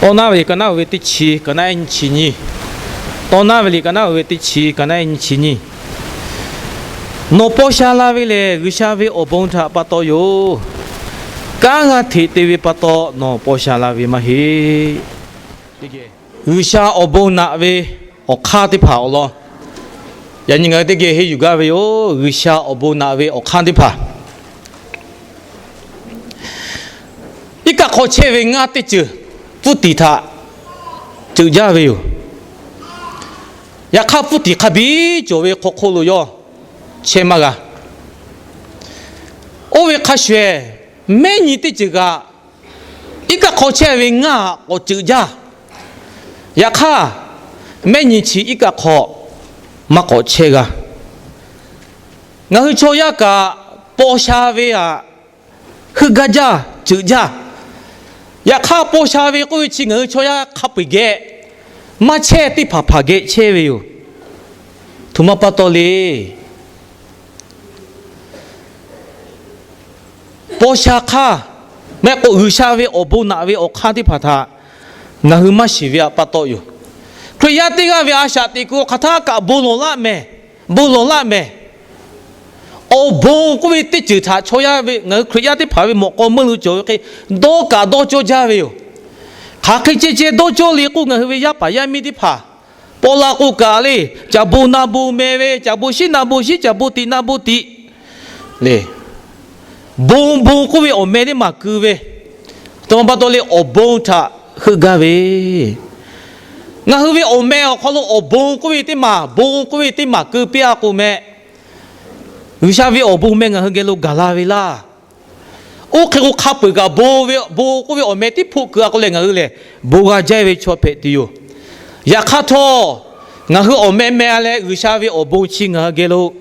Tawˇ naˉ ve liꞈ ka naˉ uiˍ ve teˇ chi ka naˉ nyiˇ chi nyiˇ. Tawˇ naˉ ve liꞈ ka naˉ uiˍ ve teˇ chi ka naˉ nyiˇ chi nyiˇ. Nawˬ paw sha la ve lehˬ, G'uiˬsha ve awˬ bon htaꞈ pa taw yoˬ. Kanˉ g'aˇ hteꞈ te ve pa taw nawˬ paw sha la ve maˇ heˆ. G'uiˬsha awˬ bon naꞈ ve awˬ hk'aˇ teˇ hpaˍ awˬ lawn yaꞈ nyi ngaˬ hui teˇ geh henˇ yuˬ gaˇ ve yoˬ. G'uiˬsha awˬ bon naꞈ ve awˬ hk'aˇ teˇ hpaˍ, iˉ kaˆ hk'aw chehˇ ve ngaˇ teˇ ceuˬ pfuhˇ tiˍ htaꞈ ceuꞈ jaˇ ve yoˬ. Yaꞈ hk'aˇ, pfuhˇ tiˍ hk'a biˇ cawˬ ve hk'aw hk'oˆ lo yawˇ chehˇ maˇ g'a. Oˇ ve hk'a shuˍ, mehˉ nyi teˇ ceuˬ kaꞈ iˉ kaˆ hk'aw chehˇ ve ngaˇ htaꞈ k'awꞈ ceuꞈ jaˇ. Yaꞈ hk'aˇ, mehˉ nyi chi iˉ kaˆ hk'aw maˇ k'awꞈ chehˇ g'a. Ngaˬ hui chaw yaˇ kaꞈ paw sha ve htaꞈ heuˆ gaˇ jaˇ, ceuꞈ jaˇ. Yaꞈ hk'aˇ, paw sha ve k'oˆ ve chi ngaˬ hui chaw yaˇ hk'a peu-eˬ geh maˇ chehˇ, teˇ hpaˍ hpaˍ geh chehˇ ve yoˬ. Htoꞈ ma pa taw le. Paw sha hk'aˇ, mehˆ k'o G'uiˬsha ve awˬ bon naꞈ ve awˬ hk'aˇ teˇ hpaˍ htaꞈ ngaˬ hui maˇ shiˍ ve htaꞈ pa taw yoˬ. Hkriꞈ yaˇ teˇ g'aˇ ve a shaꞈ teꞈ kuiˬ hk'aˬ htaˇ kaꞈ bon lawˬ laˆ mehˍ, bon lawˬ laˆ mehˍ. Awˬ bon k'oˆ ve teˇ ceuˬ htaꞈ chaw yaˇ ve ngaˬ hui Hkriꞈ yaˇ teˇ hpaˍ ve mawꞈ k'aw meuˇ lo cawˬ ve hk'e, dawˇ kaꞈ dawˇ cawˇ jaˇ ve yoˬ. Hk'aˬ hk'e ceh ceh dawˇ cawˇ le k'oˆ, ngaˬ hui ve yaˇ paˍ yaˇ miˇ teˇ hpaˍ paw la k'o kaꞈ le, caˍ bon na bon meh ve, caˍ bon shiˉ na bon shiˉ, caˍ bon tiꞈ na bon tiꞈ le. Bon bon k'oˆ ve awˬ meh teˇ maˬ keu ve, htoꞈ ma pa taw le, awˬ bon htaꞈ heuˆ gaˇ ve. Ngaˬ hui ve awˬ meh awˬ hk'aw lo awˬ bon k'oˆ ve teˇ maˬ, bon k'oˆ ve teˇ maˬ keu piˇ-a k'o meh, G'uiˬsha ve awˬ bon meh ngaˬ hui geh lo gaˬ la ve laˇ. Oˇ hk'e k'o, hk'a peu-eˬ kaꞈ bon ve, bon k'oˆ ve awˬ meh tiˉ hpoˆ keu-a k'o lehˬ, ngaˬ hui lehˬ bon g'a jaˇ ve chaw hpehꞈ tuˬ yoˬ. Yaꞈ hk'aˇ htawˇ, ngaˬ hui awˬ meh meh-a leh G'uiˬsha ve awˬ bon chi ngaˬ hui geh lo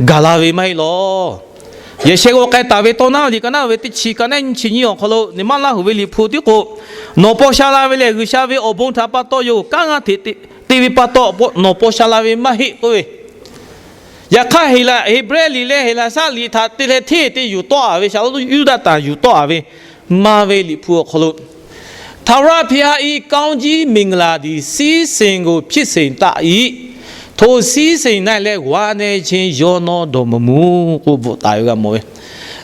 gaˬ la ve maˇ heˆ law. Yehˬ sheh g'aw k'ai taˍ ve tawˇ naˉ ve liꞈ ka naˉ ve teˇ chi ka naˉ nyiˇ chi nyiˇ awˬ hk'aw lo, nyi maˇ laˇ hoꞈ ve Liꞈ hpu tiˉ k'o, nawˬ paw sha la ve lehˬ, G'uiˬsha ve awˬ bon htaꞈ pa taw yoˬ. Kanˉ g'aˇ hteꞈ te ve pa taw nawˬ paw sha la ve maˇ heˆ k'oˆ ve. Yaꞈ hk'aˇ, Heˍlaˍsaˆ liꞈ leh Heˍlaˍsaˆ liꞈ htaꞈ te leh hteˇ te yuˬ tawˆ-a ve, shaˍlonˍ Yuˇdaꞈtanˍ yuˬ tawˆ-a ve maˇ ve Liꞈ hpu awˬ hk'aw lo, ထာဝရဘုရား ၏ကောင်းကြီးမင်္ဂလာသည် စည်းစိမ်ကို ဖြစ်စေတတ်၏။ ထိုစည်းစိမ်၌လည်း ဝမ်းနည်းခြင်းရောနှောတော်မမူ k'oˆ bvuhꞈ taˍ ve g'a mawˬ ve.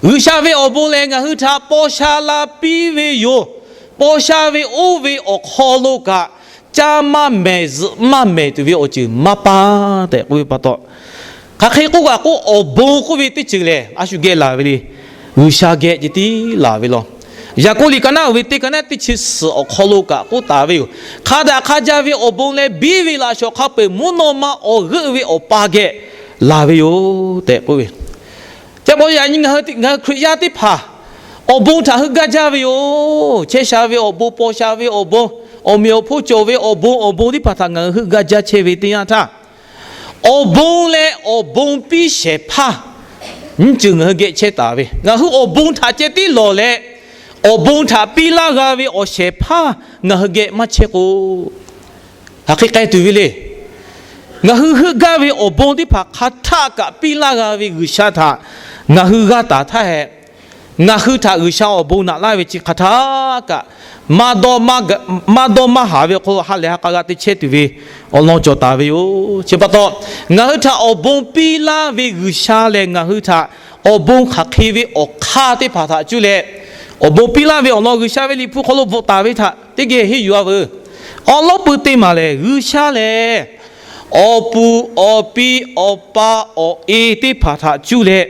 G'uiˬsha ve awˬ bon lehˬ, ngaˬ hui htaꞈ paw sha la piˇ ve yoˬ. Paw sha ve oˇ ve awˬ hk'aw lo kaꞈ, caˇ maˇ mehˍ, zuhꞈ maˇ mehˍ tuˬ ve awˬ ceuˬ maˇ paˇ tehꞈ k'oˆ ve pa taw, hk'aˬ hk'e k'oˆ kaꞈ k'o, awˬ bon k'oˆ ve teˇ ceuˬ lehˬ, a shu geh laˬ ve le. G'uiˬsha geh ceh tiˉ laˬ ve law. Yaˍkoˆ liꞈ ka naˉ ve teˇ ka naˉ teˇ chi suhˍ awˬ hk'aw lo kaꞈ k'oˆ taˍ ve yoˬ. Hk'a daꞈ hk'a jaˇ ve awˬ bon leh biˇ ve laꞈ shawˍ hk'a peu-eˬ mvuhˇ naw ma awˬ g'euˆ ve awˬ pa geh laˬ ve yoˬ tehꞈ k'oˆ ve. Chi pa taw yaꞈ nyi ngaˬ hui Hkriꞈ yaˇ teˇ hpaˍ awˬ bon htaꞈ heuˆ gaˇ jaˇ ve yoˬ. Chehˇ sha ve awˬ bon, paw sha ve awˬ bon, awˬ meꞈ awˬ hponˇ cawˬ ve awˬ bon, awˬ bon teˇ hpaˍ htaꞈ ngaˬ hui heuˆ gaˇ jaˇ chehˇ ve teˇ yanˇ htaˇ, awˬ bon leh awˬ bon piˇ shehˍ hpaˇ nyiˇ ceuˬ ngaˬ hui geh chehˇ taˍ ve. Ngaˬ hui awˬ bon htaꞈ ceh tiˉ lawˬ leh, awˬ bon htaꞈ piˇ laˇ g'a ve awˬ shehˍ hpaˇ ngaˬ hui geh maˇ chehˇ k'o, hk'aˬ hk'e k'ai tuˬ ve le. Ngaˬ hui heuˆ gaˇ ve awˬ bon teˇ hpaˍ hk'a htaˆ kaꞈ piˇ laˇ g'a ve G'uiˬsha htaꞈ ngaˬ hui g'a taˍ htaˇ hehꞈ, ngaˬ hui htaꞈ G'uiˬsha awˬ bon naꞈ laˇ ve chi hk'a htaˆ kaꞈ maˇ dawˇ maˇ haˍ ve awˬ hk'aw lo ha lehˬ ha k'a g'a te chehˇ tuˬ ve awˬ lawn cawˬ taˍ ve yoˬ. Chi pa taw, ngaˬ hui htaꞈ awˬ bon piˇ laˇ ve G'uiˬsha lehˬ, ngaˬ hui htaꞈ awˬ bon hk'aˬ hk'e ve awˬ hk'aˇ teˇ hpaˍ htaꞈ cuˇ leh, awˬ bon piˇ laˇ ve awˬ lawn G'uiˬsha ve Liꞈ hpu hk'aw lo bvuhꞈ taˍ ve htaꞈ teˇ geh henˇ yuˬ-a veuˬ. Awˉ lawˉ pui teˇ maˬ lehˬ, G'uiˬsha lehˬ awˬ puˍ awˬ pi awˬ pa awˬ e teˇ hpaˍ htaꞈ cuˇ leh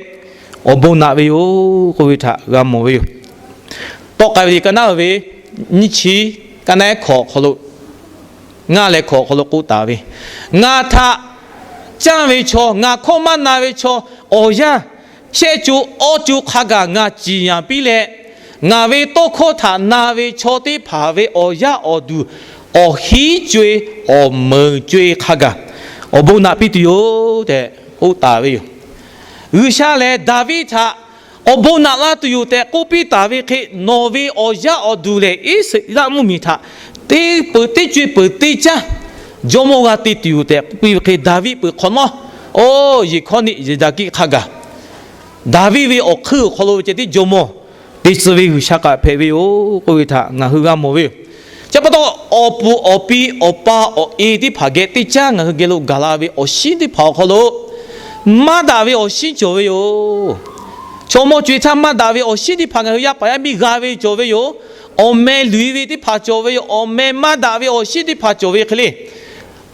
awˬ bon naꞈ ve yoˬ k'oˆ ve htaꞈ g'a mawˬ ve yoˬ. Tawˆ k'ai ve liꞈ ka naˉ ve nyiˇ chi ka naˉ hkawꞈ hk'aw lo, ngaˇ leh hkawꞈ hk'aw lo k'oˆ taˍ ve, Ngaˬ htaꞈ canˇ ve chaw, ngaˬ hkawˇ maˇ na ve chaw, awˬ yanˇ chehˇ co awˇ co hk'a gaˬ ngaˬ ciˍ yanˍ piˇ leh, ngaˬ ve tawˇ hkawˇ htaꞈ na ve chaw teˇ hpaˍ ve awˬ yaˇ awˬ duˬ awˬ hinˉ co-e awˬ meunˍ co-e hk'a gaˬ awˬ bon naꞈ piˇ tuˬ yoˬ tehꞈ k'oˆ taˍ ve yoˬ. G'uiˬsha lehˬ Daˍviˆ htaꞈ awˬ bon naꞈ la tuˬ yoˬ tehꞈ k'oˆ piˇ taˍ ve hk'e, nawˬ ve awˬ yaˇ awˬ duˬ lehˬ Iˉsaˍreˍlaˆ mvuhˇmiˬ htaꞈ teˇ peuˬ teˇ co-e peuˬ teˇ caˇ jawˇmawˇ g'a te tuˬ yoˬ tehꞈ k'oˆ piˇ ve hk'e, Daˍviˆ peuˬ hk'awꞈ nawˉ, oˇ Yeˍhkawˇniˆ Yeˍdaˍkiˆ hk'a gaˬ Daˍviˆ ve awˬ hk'eun awˬ hk'aw lo ceh tiˉ jawˇmawˇ te tcuh ve G'uiˬsha kaꞈ hpehꞈ ve yoˬ k'oˆ ve htaꞈ ngaˬ hui g'a mawˬ ve yoˬ. Chi pa taw, awˬ puˍ awˬ pi awˬ pa awˬ e teˇ hpaˍ geh teˇ caˉ ngaˬ hui geh lo gaˬ la ve awˬ shinˉ teˇ hpaˍ awˬ hk'aw lo maˇ daꞈ ve awˬ shinˉ cawˬ ve yoˬ. Chaw mawˇ co-e htaˇ maˇ daꞈ ve awˬ shinˉ teˇ hpaˍ ngaˬ hui yaˇ paˍ yaˇ miˇ g'a ve cawˬ ve yoˬ. Awˬ meh luˬ-e ve teˇ hpaˍ cawˬ ve yoˬ. Awˬ meh maˇ daꞈ ve awˬ shinˉ teˇ hpaˍ cawˬ ve hk'e le,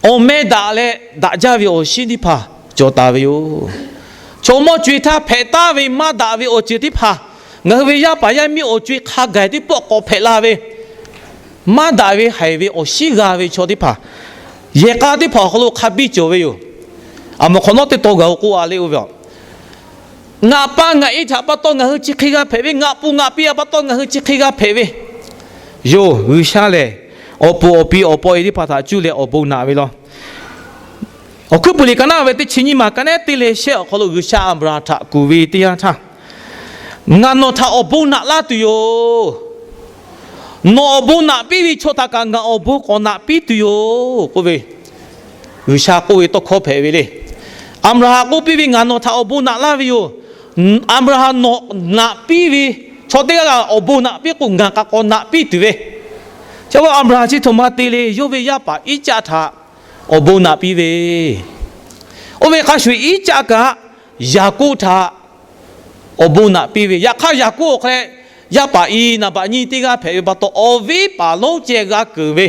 awˬ meh daꞈ leh daꞈ jaˇ ve awˬ shinˉ teˇ hpaˍ cawˬ taˍ ve yoˬ. Chaw mawˇ co-e htaˇ hpehꞈ taˍ ve maˇ daꞈ ve awˬ ceuˬ teˇ hpaˍ ngaˬ hui ve yaˇ paˍ yaˇ miˇ awˬ co-e hk'a gaˬ teˇ pawˆ k'awꞈ hpehꞈ la ve maˇ daꞈ ve haiˬ ve awˬ shinˉ g'a ve chaw teˇ hpaˍ, yehˬ k'a teˇ hpaˍ awˬ hk'aw lo hk'a biˇ cawˬ ve yoˬ. A mawˬ hk'awꞈ nawˉ teˇ taw gaˬ-o k'oˆ-a le oˇ ve a, ngaˬ pa ngaˬ e htaꞈ pa taw ngaˬ hui chi hk'e g'a hpehꞈ ve, ngaˬ puˍ ngaˬ pi a pa taw ngaˬ hui chi hk'e g'a hpehꞈ ve yoˬ. G'uiˬsha lehˬ, awˬ puˍ awˬ pi awˬ pa awˬ e teˇ hpaˍ htaꞈ cuˇ leh awˬ bon naꞈ ve law. Awˬ hkuiˉ puiˍ liꞈ ka naˆ ve teˇ chi nyiˇ maˬ ka naˆ teˇ leh shehˆ awˬ hk'aw lo G'uiˬsha Aˍbraˍhanˍ htaꞈ kuˬ ve teˇ yanˇ htaˇ, Ngaˬ nawˬ htaꞈ awˬ bon naꞈ laˇ tuˬ yoˬ. Nawˬ awˬ bon naꞈ piˇ ve chaw htaꞈ kaꞈ ngaˬ awˬ bon k'awꞈ naꞈ piˇ tuˬ yoˬ k'oˆ ve, G'uiˬsha k'oˆ ve tawˇ hkawˇ hpehꞈ ve le. Aˍbraˍhanˍ k'oˆ piˇ ve, Ngaˬ nawˬ htaꞈ awˬ bon naꞈ laˇ ve yoˬ. Aˍbraˍhanˍ nawˬ naꞈ piˇ ve chaw teˇ g'aˇ kaꞈ awˬ bon naꞈ piˇ k'o, ngaˬ kaꞈ k'awꞈ naꞈ piˇ tuˬ ve. Chi pa Aˍbraˍhanˍ chi htoꞈ ma te le, yawˇ ve yaˇ paˍ Iˉcaˆ htaꞈ awˬ bon naꞈ piˇ ve, oˇ ve hk'a shuˍ Iˉcaˆ kaꞈ Yaˍkoˆ htaꞈ awˬ bon naꞈ piˇ ve. Yaꞈ hk'aˇ Yaˍkoˆ awˬ hk'aw leh yaˇ paˍ i naˍ baꞈ nyiˇ teˇ g'aˇ hpehꞈ ve pa taw, awˬ viˉ paˍ lonˉ ceh g'a keunˍ ve,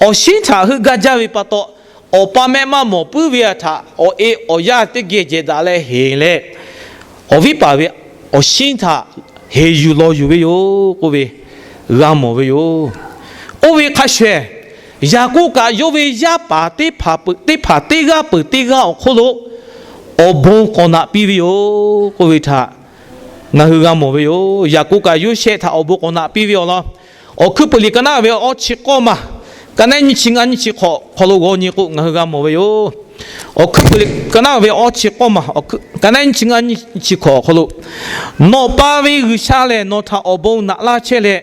awˬ shinˉ htaꞈ heuˆ gaˇ jaˇ ve pa taw, awˬ pa mehˆ maˇ mawˬ puiˉ ve htaꞈ awˬ e awˬ yaˇ teˇ geh jehˬ daꞈ leh heˍ leh, awˬ viˉ paˍ ve awˬ shinˉ htaꞈ heˍ yuˬ law yuˬ ve yoˬ k'oˆ ve g'a mawˬ ve yoˬ. Oˇ ve hk'a shuˍ, Yaˍkoˆ kaꞈ yawˇ ve yaˇ paˍ teˇ hpaˍ peuˬ teˇ hpaˍ teˇ g'aˇ peuˬ teˇ g'aˇ awˬ hk'oˆ lo awˬ bon k'awꞈ naꞈ piˇ ve yoˬ k'oˆ ve htaꞈ ngaˬ hui g'a mawˬ ve yoˬ. Yaˍkoˆ kaꞈ Yoˇsehꞈ htaꞈ awˬ bon k'awꞈ naꞈ piˇ ve awˬ lawn, Awˬ hkuiˉ puiˍ liꞈ ka naˆ ve awˇ chi k'awˇ maˬ, ka naˆ nyiˇ chi ngaˇ nyiˇ chi hk'awꞈ hk'aw lo g'aw nyi k'o ngaˬ hui g'a mawˬ ve yoˬ. Awˬ hkuiˉ puiˍ liꞈ ka naˆ ve awˇ chi k'awˇ maˬ, ka naˆ nyiˇ chi ngaˇ nyiˇ chi hk'awꞈ awˬ hk'aw lo, Nawˬ pa ve G'uiˬsha lehˬ nawˬ htaꞈ awˬ bon naꞈ laˇ chehˇ leh,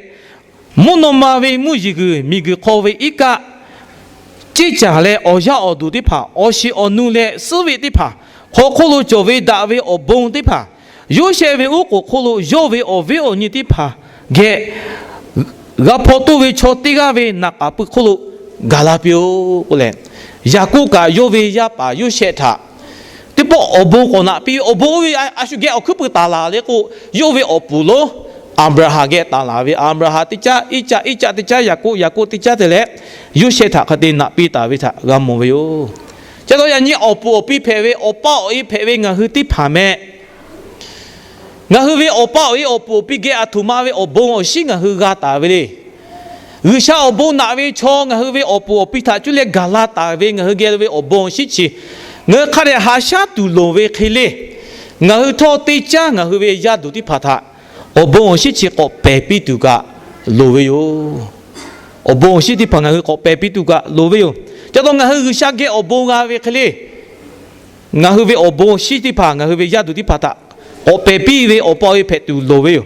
mvuhˇ naw ma ve mvuhˇ yeˬ g'uiˬ miˬ guiˬ hk'aw ve iˉ kaˆ, ceˇ caˬ leh awˬ yaˇ awˬ duˬ teˇ hpaˍ, awˬ shiˍ awˬ nu leh suhˉ ve teˇ hpaˍ, hk'aw hk'oˆ lo cawˬ ve daꞈ ve awˬ bon teˇ hpaˍ, Yoˇsehꞈ ve uˉ k'oˍ hk'oˆ lo yawˇ ve awˬ viˉ awˬ nyi teˇ hpaˍ geh g'a hpaw toˇ ve chaw teˇ g'aˇ ve naˍ k'aˍ pui hk'oˆ lo gaˬ la piˇ-oˆ k'oˆ leh, Yaˍkoˆ kaꞈ yawˇ ve yaˇ paˍ Yoˇsehꞈ htaꞈ teˇ pawˆ awˬ bon k'awꞈ naꞈ piˇ ve. Awˬ bon oˇ ve a shu geh awˬ hkuiˉ puiˍ taˍ laˬ le k'o, yawˇ ve awˬ puˍ lonˉ Aˍbraˍhanˍ geh taˍ laˬ ve. Aˍbraˍhanˍ teˇ caˉ, Iˉcaˆ, Iˉcaˆ teˇ caˉ, Yaˍkoˆ, Yaˍkoˆ teˇ caˉ te leh, Yoˇsehꞈ htaꞈ hk'a te naꞈ piˇ taˍ ve htaꞈ g'a mawˬ ve yoˬ. Chi pa taw yaꞈ nyi awˬ puˍ awˬ pi hpehꞈ ve, awˬ pa awˬ e hpehꞈ ve ngaˬ hui teˇ hpaˍ meh, ngaˬ hui ve awˬ pa awˬ e awˬ puˍ awˬ pi geh aˬ htoꞈ ma ve awˬ bon awˬ shinˉ ngaˬ hui g'a taˍ ve le. G'uiˬsha awˬ bon naꞈ ve chaw ngaˬ hui ve awˬ puˍ awˬ pi htaꞈ cuˇ leh gaˬ la taˍ ve ngaˬ hui geh ve awˬ bon awˬ shinˉ chi ngaˬ hui hk'a dehꞈ haꞈ shaˉ tuˬ loˍ ve hk'e le, ngaˬ hui htawˇ teˇ caˉ ngaˬ hui ve yaˇ duˬ teˇ hpaˍ htaꞈ awˬ bon awˬ shinˉ chi k'awꞈ pehˬ piˇ tuˬ kaꞈ loˍ ve yoˬ. Awˬ bon awˬ shinˉ teˇ hpaˍ ngaˬ hui k'awꞈ pehˬ piˇ tuˬ kaꞈ loˍ ve yoˬ. Chi pa taw ngaˬ hui G'uiˬsha geh awˬ bon g'a ve hk'e le, ngaˬ hui ve awˬ bon awˬ shinˉ teˇ hpaˍ ngaˬ hui ve yaˇ duˬ teˇ hpaˍ htaꞈ k'awꞈ pehˬ piˇ ve awˬ pa awˬ e hpehꞈ tuˬ loˍ ve yoˬ.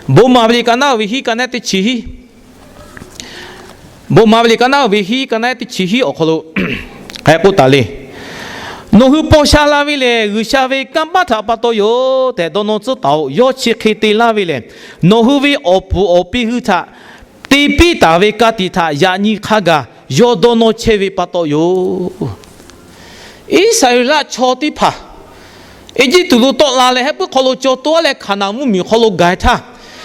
Bon maˍ ve liꞈ ka naˆ ve hiˉ ka naˆ teˇ chi hiˉ Bon maˍ ve liꞈ ka naˆ ve hiˉ ka naˆ teˇ chi hiˉ awˬ hk'aw lo hk'e k'oˆ taˍ le. Nawˬ hui paw sha la ve lehˬ, G'uiˬsha ve kanˇ paˆ htaꞈ pa taw yoˬ tehꞈ dawˇ nawˇ tcuhˉ taˍ-oꞈ. Yawˇ chi hk'e te laˇ ve lehˬ, nawˬ hui ve awˬ puˍ awˬ pi hui htaꞈ te piˇ taˍ ve ka tiꞈ htaꞈ yaꞈ nyi hk'a gaˬ yawˇ dawˇ nawˇ chehˇ ve pa taw yoˬ. Iˉsaˍreˍlaˆ chaw teˇ hpaˍ Eˇjiˇtuꞈ lo tawˆ la leh, heh puiˉ hk'aw lo caw to-a leh Hkaˍnanˍ mvuhˇmiˬ hk'aw lo gaˬ-e htaˇ,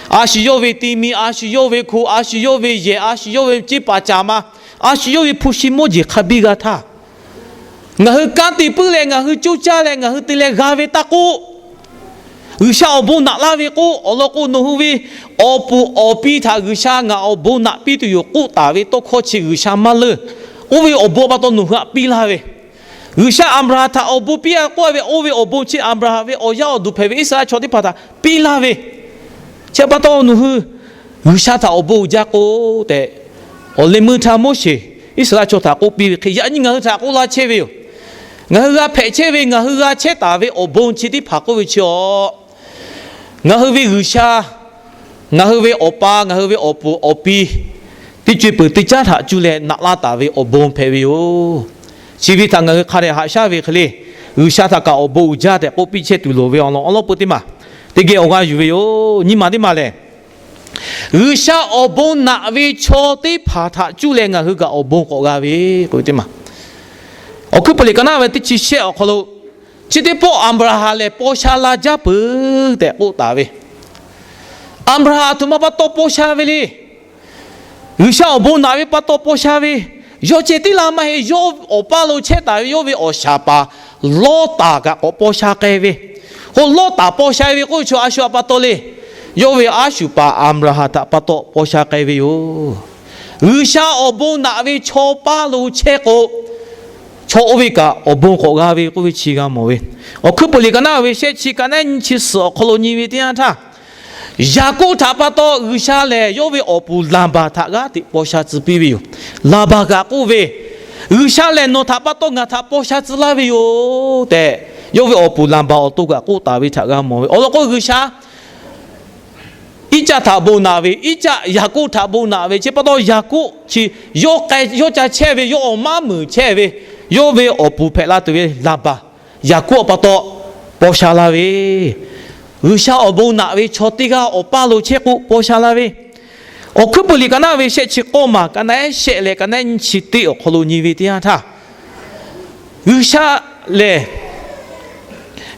a shu yawˇ ve te mi, a shu yawˇ ve hko, a shu yawˇ ve yehˬ, a shu yawˇ ve ceˇ paˍ caˍ ma, a shu yawˇ ve hpu shi mawˇ jeˬ hk'a biˇ g'a htaˇ, ngaˬ hui kanˉ te puiˉ leh ngaˬ hui coˇ caˇ leh ngaˬ hui te leh g'a ve taˇ k'oˆ, G'uiˬsha awˬ bon naꞈ laˇ ve k'o, awˬ lawn k'o nawˬ hui ve awˬ puˍ awˬ pi htaꞈ G'uiˬsha ngaˬ awˬ bon naꞈ piˇ tuˬ yoˬ k'oˆ taˍ ve tawˇ hkawˇ chi G'uiˬsha maˇ leuˇ. Oˇ ve awˬ bon pa taw nawˬ hui htaꞈ piˇ laˇ ve, G'uiˬsha Aˍbraˍhanˍ htaꞈ awˬ bon piˇ-a k'oˆ ve, oˇ ve awˬ bon chi Aˍbraˍhanˍ ve awˬ yaˇ awˬ duˬ hpehꞈ ve Iˉsaˍreˍlaˆ chaw teˇ hpaˍ htaꞈ piˇ laˇ ve, chi pa taw nawˬ hui G'uiˬsha htaꞈ awˬ bon uiˍ jaˇ k'o tehꞈ, awˬ leh meuˇ htaˇ Moˉseˍ Iˉsaˍreˍlaˆ chaw htaꞈ k'oˆ piˇ ve hk'e, yaꞈ nyi ngaˬ hui htaꞈ k'oˆ laˇ chehˇ ve yoˬ. Ngaˬ hui g'a hpehꞈ chehˇ ve, ngaˬ hui g'a chehˇ taˍ ve awˬ bon chi teˇ hpaˍ k'oˆ ve chi-a, ngaˬ hui ve G'uiˬsha, ngaˬ hui ve awˬ pa, ngaˬ hui ve awˬ puˍ awˬ pi, teˇ co-e peuˬ teˇ caˉ htaꞈ cuˇ leh naꞈ laˇ taˍ ve awˬ bon hpehꞈ ve yoˬ. Chi ve htaꞈ ngaˬ hui hk'a dehꞈ haꞈ shaˉ ve hk'e le, G'uiˬsha htaꞈ kaꞈ awˬ bon uiˍ jaˇ tehꞈ k'oˆ piˇ chehˇ tuˬ loˍ ve awˬ lawn awˉ lawˉ peu teˇ maˬ teˇ geh awˬ g'aˇ yuˬ ve yoˬ. Nyiˇ maˬ teˇ maˬ lehˬ, G'uiˬsha awˬ bon naꞈ ve chaw teˇ hpaˍ htaꞈ cuˇ leh ngaˬ hui kaꞈ awˬ bon k'awꞈ g'a ve k'oˆ ve teˇ maˬ. Awˬ hkuiˉ peuˬ liꞈ ka naˉ ve teˇ chi shehˆ awˬ hk'aw lo, chi teˇ pawˆ Aˍbraˍhanˍ lehˬ paw sha la jaˇ peuˬ tehꞈ k'oˆ taˍ ve. Aˍbraˍhanˍ aˬ htoꞈ ma pa taw paw sha ve le. G'uiˬsha awˬ bon naꞈ ve pa taw paw sha ve. Yawˇ ceh tiˉ la maˇ heˆ, yawˇ awˬ paˇ lo chehˇ taˍ ve yawˇ ve awˬ shaˍ paˍ Lawˇtaˍ kaꞈ k'awꞈ paw sha k'ai ve. K'o Lawˇtaˍ paw sha ve k'oˆ ve chaw a shu htaꞈ pa taw le. Yawˇ ve a shu paˍ Aˍbraˍhanˍ htaꞈ pa taw paw sha k'ai ve yoˬ. G'uiˬsha awˬ bon naꞈ ve chaw paˇ lo chehˇ k'o, chaw oˇ ve kaꞈ awˬ bon k'awꞈ g'a ve k'oˆ ve chi g'a mawˬ ve. Awˬ hkuiˉ peuˬ liꞈ ka naˉ ve shehˆ chi ka naˉ nyiˇ chi suhˍ awˬ hk'aw lo nyi ve teˇ yanˇ htaˇ, Yaˍkoˆ htaꞈ pa taw G'uiˬsha lehˬ yawˇ ve awˬ puˍ Laˍbaˍ htaꞈ g'aˇ teꞈ paw sha tcuh piˇ ve yoˬ. Laˍbaˍ kaꞈ k'oˆ ve, G'uiˬsha lehˬ nawˬ htaꞈ pa taw ngaˬ htaꞈ paw sha tcuh laˇ ve yoˬ tehꞈ, yawˇ ve awˬ puˍ Laˍbaˍ awˬ to kaꞈ k'oˆ taˍ ve htaꞈ g'a mawˬ ve. Awˬ lawn k'o G'uiˬsha Iˉcaˆ htaꞈ bon naꞈ ve, Iˉcaˆ Yaˍkoˆ htaꞈ bon naꞈ ve, chi pa taw Yaˍkoˆ chi yawˇ k'ai yawˇ ca chehˇ ve, yawˇ awˬ maˉ meunˍ chehˇ ve, yawˇ ve awˬ puˍ hpehꞈ la tuˬ ve Laˍbaˍ, Yaˍkoˆ pa taw paw sha la ve. G'uiˬsha awˬ bon naꞈ ve chaw teˇ g'aˇ awˬ paˇ lo chehˇ k'o paw sha la ve. Awˬ hkuiˉ peuˬ liꞈ ka naˉ ve shehˆ chi k'awˇ maˬ ka naˉ ehˉ shehˆ leh ka naˉ nyiˇ chi teˇ awˬ hk'aw lo nyi ve teˇ yanˇ htaˇ, G'uiˬsha lehˬ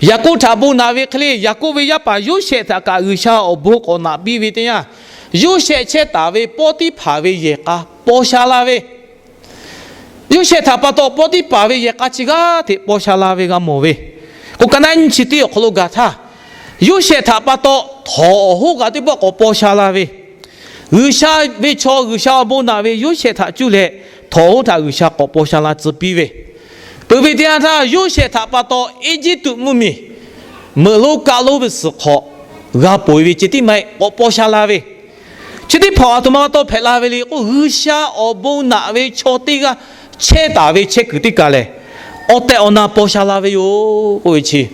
Yaˍkoˆ htaꞈ bon naꞈ ve hk'e le, Yaˍkoˆ ve yaˇ paˍ Yoˇsehꞈ htaꞈ kaꞈ G'uiˬsha awˬ bon k'awꞈ naꞈ piˇ ve teˇ yanˇ, Yoˇsehꞈ chehˇ taˍ ve Pawˇtiˇhpaˍ ve yehˬ k'a paw sha la ve. Yoˇsehꞈ htaꞈ pa taw Pawˇtiˇhpaˍ ve yehˬ k'a chi g'aˇ hteꞈ paw sha la ve g'a mawˬ ve. K'o ka naˉ nyiˇ chi teˇ awˬ hk'aw lo gaˬ htaˇ, Yoˇsehꞈ htaꞈ pa taw htawnˍ awˬ hoˉ kaꞈ teˇ pawˆ k'awꞈ paw sha la ve. G'uiˬsha ve chaw G'uiˬsha awˬ bon naꞈ ve Yoˇsehꞈ htaꞈ cuˇ leh htawnˍ hoˉ htaꞈ G'uiˬsha k'awꞈ paw sha la tcuh piˇ ve. Peuˬ ve teˇ yanˇ htaˇ Yoˇsehꞈ htaꞈ pa taw Eˇjiˇtuꞈ mvuhˇmiˬ meuꞈ lonˉ kaˆ lonˉ ve suhˍ hk'awꞈ g'a peuˬ ve ceh tiˉ maˇ heˆ k'awꞈ paw sha la ve. Chi teˇ hpaˍ aˬ htoꞈ ma pa taw hpehꞈ la ve le k'o, G'uiˬsha awˬ bon naꞈ ve chaw teˇ g'aˇ chehˇ taˍ ve chehˇ kuiˬ teˇ kaˬ lehˬ, awˬ tehˬ awˬ na paw sha la ve yoˬ k'oˆ ve chi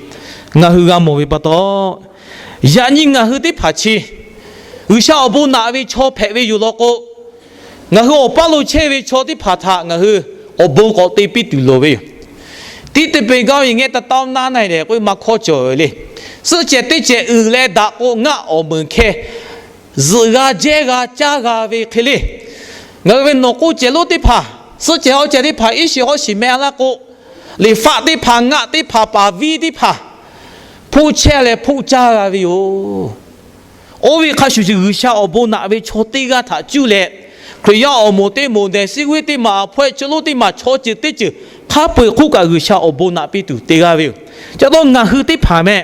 ngaˬ hui g'a mawˬ ve pa taw, yaꞈ nyi ngaˬ hui teˇ hpaˍ chi G'uiˬsha awˬ bon naꞈ ve chaw hpehꞈ ve yoˬ law k'o, ngaˬ hui awˬ paˇ lo chehˇ ve chaw teˇ hpaˍ htaꞈ ngaˬ hui awˬ bon k'awꞈ te piˇ tuˬ loˍ ve yoˬ. Tiˇ te peˍ gaˇ ve ngaˇ ta taw naˇ na lehˬ k'oˆ ve maˇ hkawˇ cawˬ ve le. Suhˆ cehˬ teˇ cehˬ uiˍ leh daꞈ k'o ngaˆ awˬ meunˍ hkeh zuhꞈ g'a jehˇ g'a caˇ g'a ve hk'e le. Ngaˬ hui ve nawˬ k'oˆ cehˬ lonˉ teˇ hpaˍ, suhˆ cehˬ hawˉ cehˬ teˇ hpaˍ iˉ shiˍ hawˉ shiˍ meh a laˇ k'o, liꞈ faˆ teˇ hpaˍ ngaˆ teˇ hpaˍ paˍ viˇ teˇ hpaˍ hpoˆ chehˇ leh hpoˆ caˇ g'a ve yoˬ. Oˇ ve hk'a shuˍ shuˍ G'uiˬsha awˬ bon naꞈ ve chaw teˇ g'aˇ htaꞈ cuˇ leh, Hkriꞈ yaˇ awˬ moˍ teˇ moˍ dehˬ, suˉ g'uiˇ teˇ maˬ, hpawehˇ chaw lonˉ teˇ maˬ, chaw ceuˬ teˇ ceuˬ hk'a peu-eˬ hk'oˆ kaꞈ G'uiˬsha awˬ bon naꞈ piˇ tuˬ te g'a ve yoˬ. Ca taw ngaˬ hui teˇ hpaˍ meh